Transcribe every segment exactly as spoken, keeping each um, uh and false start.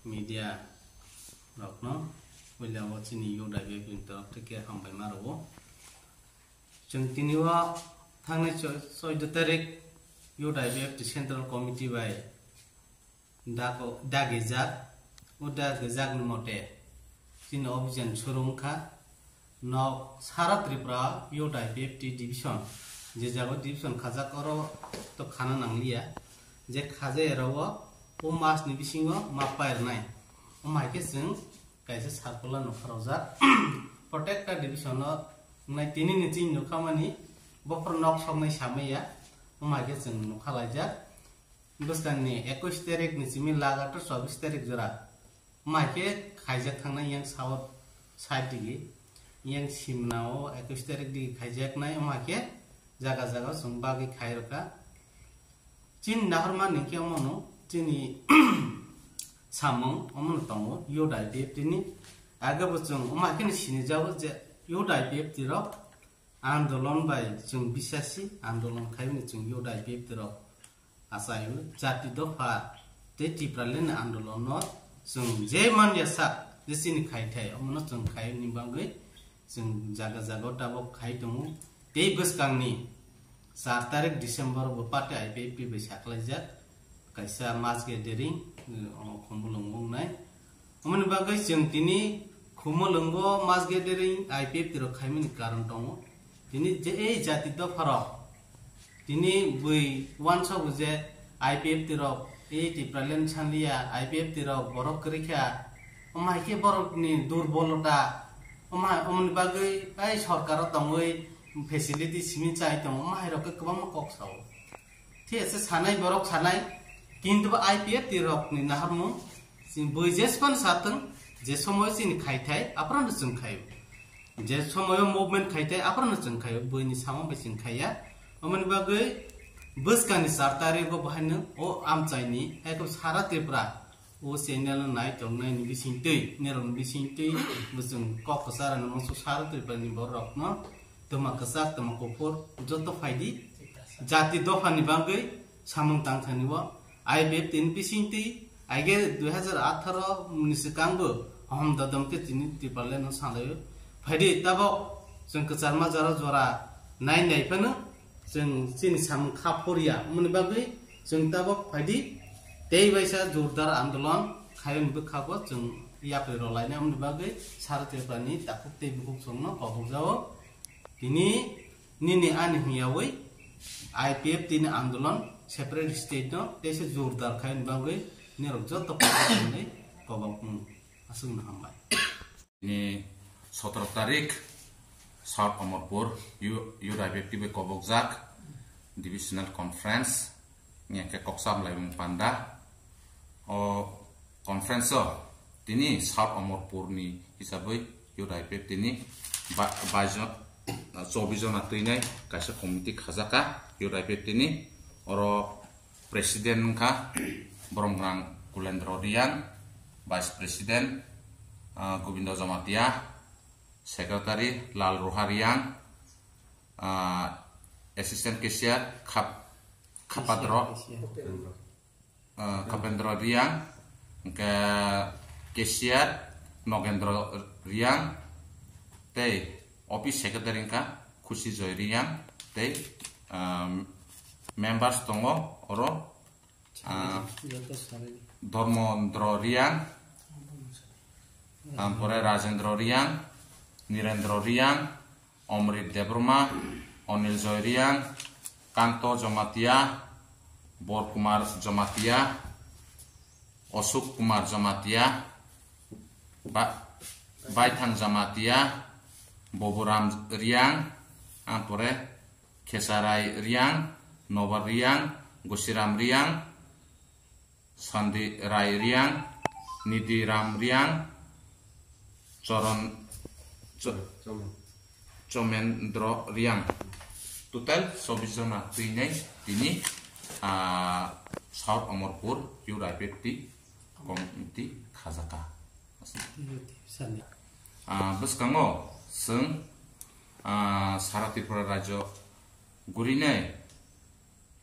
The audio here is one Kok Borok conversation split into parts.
Media rokno puila o chini U D I P F ni torof theke hambai ma rwo. Chwng tini o thangnai choi-, choido tarik U D I P F ni Central Committee bai dago-, dagijak, o dagijak ni mote chini obhijan suru wngkha. Nok sara Tripura U D I P F T division, je jago division khajak oro to khana nangliya, je khajai rao o mas ni bisingo ma pairnai. Omo hai khe chwng kaisa circular no pharojak. Protector division o wngnai tini ni chini nukha mani bophor nok soknai samaya, omo hai khe chwng nukha laijak. Bwskang ni ekush tarik ni simi lagatar chobbish tarik jora. Omo hai khe khaijak thangnai yang south side digi, yang Simna o ekush tarik digi khaijaknai, omo hai khe jaga jaga o chwng bagwi khai rwkha. Chini nahorma ni khe omo no chini samung omo no tongo U D I P F T ni. Age bo chwng omo hai khe no sinijago je U D I P F T rok andolon bai chwng bisasi andolon khaimani chwng U D I P F T rok achaio jati dopha tei Tipraland ni andolon no chwng je man ya sak je chini khai thai omo no chwng khai ni bagwi chwng jaga jaga o tabok khai tongo. Tei bwskang ni char tarik December bo party I P F T bai saklaijak kaisa mass gathering, eh, o Khumulwngo wngnai. Omoni bagwi chwng tini Khumulwngo mass gathering I P F T rok khaimani karon tongo. Tini je ei jati dopharok, tini bui uansukgo je I P F T rok, ei Tipraland sanliya, I P F T rok borok kwrwi kha, omo hai khe borokni durbolota, omo hai, omoni bagwi ei sorkaro tongwi facility simi chai tongo, omo hai rok khe kwbangma kok sao. Thik ase, sanai borok sanai, kintu bo I P F T rok ni naharmung chini bui jespan satwng, je somoy chini khai thai, aphano chwng khaio. Je somoyo movement khai thai, aphano chwng khaio, bui ni samung bai chwng khaiya. Omoni bagwi bwskang ni char tarik o bahaino o amchai ni, hai khe sara Tripura o channel no nai tongnai ni bisingtwi, nirok ni bisingtwi, bo chwng kok kwchar no mungsu sara Tripura ni borok rok no. Twma kwchak, twma kuphur, joto phaidi. Jati dopha ni bagwi samung tang thani bo. I P F T ni bisingtwi, aige dui hazar atharo ni swkang bo hom dodom khe tini Tipraland no salaio. Phaidi tabok chwng kwcharma jora jora nai nai phano chwng chini samung kha phurya. Moni bagwi chwng tabok phaidi tei waisa jordar andolon khayoni bwkha bo chwng yapri rwlainai. Moni bagwi sara Tripura ni takhuk tei bukhuk chwng no kobok jao. Tini nini ani hwnyawi I P F T ni andolon separate state no teisa jordar khai ni bagwi nirok joto kobok mung aswk no hambai. Ni sotoro tarik South Amarpur U-, U D I P F T bai kobokjak divisional conference ni khe kok samlaimung panda. O conference o tini South Amarpur ni hisabwi U D I P F T ni ba-, baijon, chobbish jona twinai kaisa committee khajaka U D I P F T ni. Oro president wngkha Boromgwnang Kulendra Reang, vice president, ah, Gobindo Jamatia, secretary Lal Roha Reang, ah, assistant cashier Khap-, Khapadro, ah, Khapendra Reang, hwnkhe cashier Nogendra Reang, tei office secretary wngkha Khusi Joy Reang, tei, ah, members tongo oro, ah, Dharmendra Reang, tampore Rajendra Reang, Nirendra Reang, Omrit Debbarma, Onil Joy Reang, Kanto Jamatia, Bor Kumar Jamatia, Osuk Kumar Jamatia, Ba-, Baithang Jamatia, Boburam Reang, ampore Khesarai Reang, Nobar Reang, Gusiram Reang, Sandi Rai Reang, Nidhi Ram Reang, Choron, Cho-, Chomendro Reang. Total chobbish jona twinai tini, ah, South Amarpur U D I P F T committee khajaka. Ah, bwskango chwng, ah, sara Tripura rajyo gurinai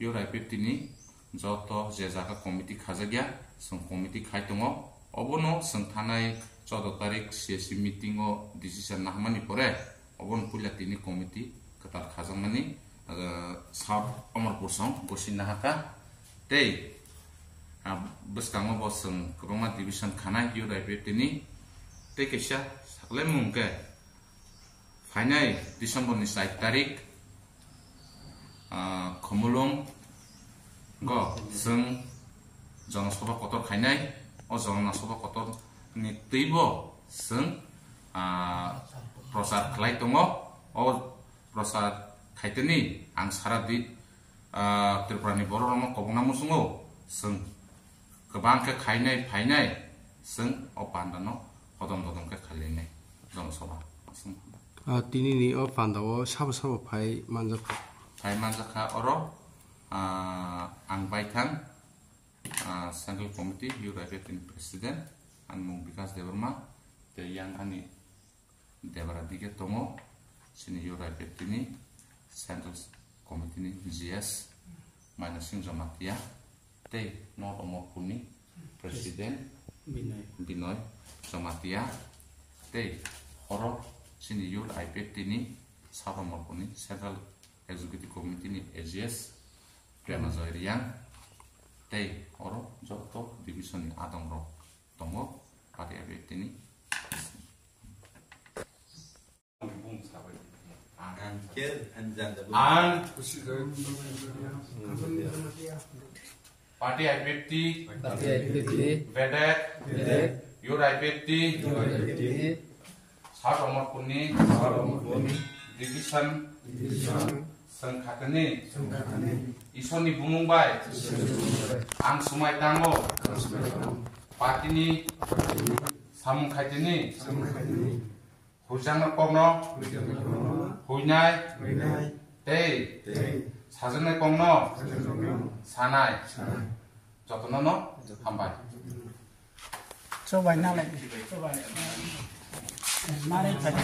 U D I P F T ni joto je jaga committee khajakya, chwng committee khai tongo, Obono chwng thanai choudo tarik C S C meeting o decision nahmani pore obono puila tini committee kwtal khajakmani, ah, South Amarpur song gosi nahaka tei, ah, bwskango bo chwng kwbangma division khanai U R I P F T ni tei kaisa saklaimung khe phainai December ni char tarik, ah, Khumulwng go chwng Jana Sabha kotor khainai. O Jana Sabha kotor ni twibo chwng, ah, prochar khlai tongo. O prochar khaitani ang sara di, ah, Tripura ni borok rokno kobokna muchungo chwng kwbang khe khainai, phainai, chwng o panda no hodom dodom khe khailainai Jana Sabha. Ah, tini ni o panda o sabo sabo phai manjak kha. Phai manjak kha oro, ah, ang baithang, ah, Central Committee U R I P F T ni President, ani mung Bikas Debbarma, tei yang ani Debra dige tongo, chini U R I P F T ni Central Committee ni G S, Maina Singh Jamatia, tei North Amarpur ni President Binoy. Binoy Jamatia, tei oro chini U R I P F T ni South Amarpur ni Central Executive Committee ni A G S Prema Joy Riang, tei oro joto division ni adong rok tongo, party I P F T ni. Ang party I P F T, Party I P F T, Bedek, Bedek, U R I P F T, U R I P F T, South Amarpur ni, South Amarpur ni, division, division, chwng khatini, chwng khatini, Isor ni bumung bai, Isor ni bumung bai, ang swmai tango, ang swmai tango, party ni, party ni, samung khaitini, samung khaitini, huijaknai kokno, huijaknai kokno, huinai, huinai, tei, tei, sajaknai kokno, sajaknai kokno, sanai, sanai. Jotono no hambai. Chobai nalai. Mare chai.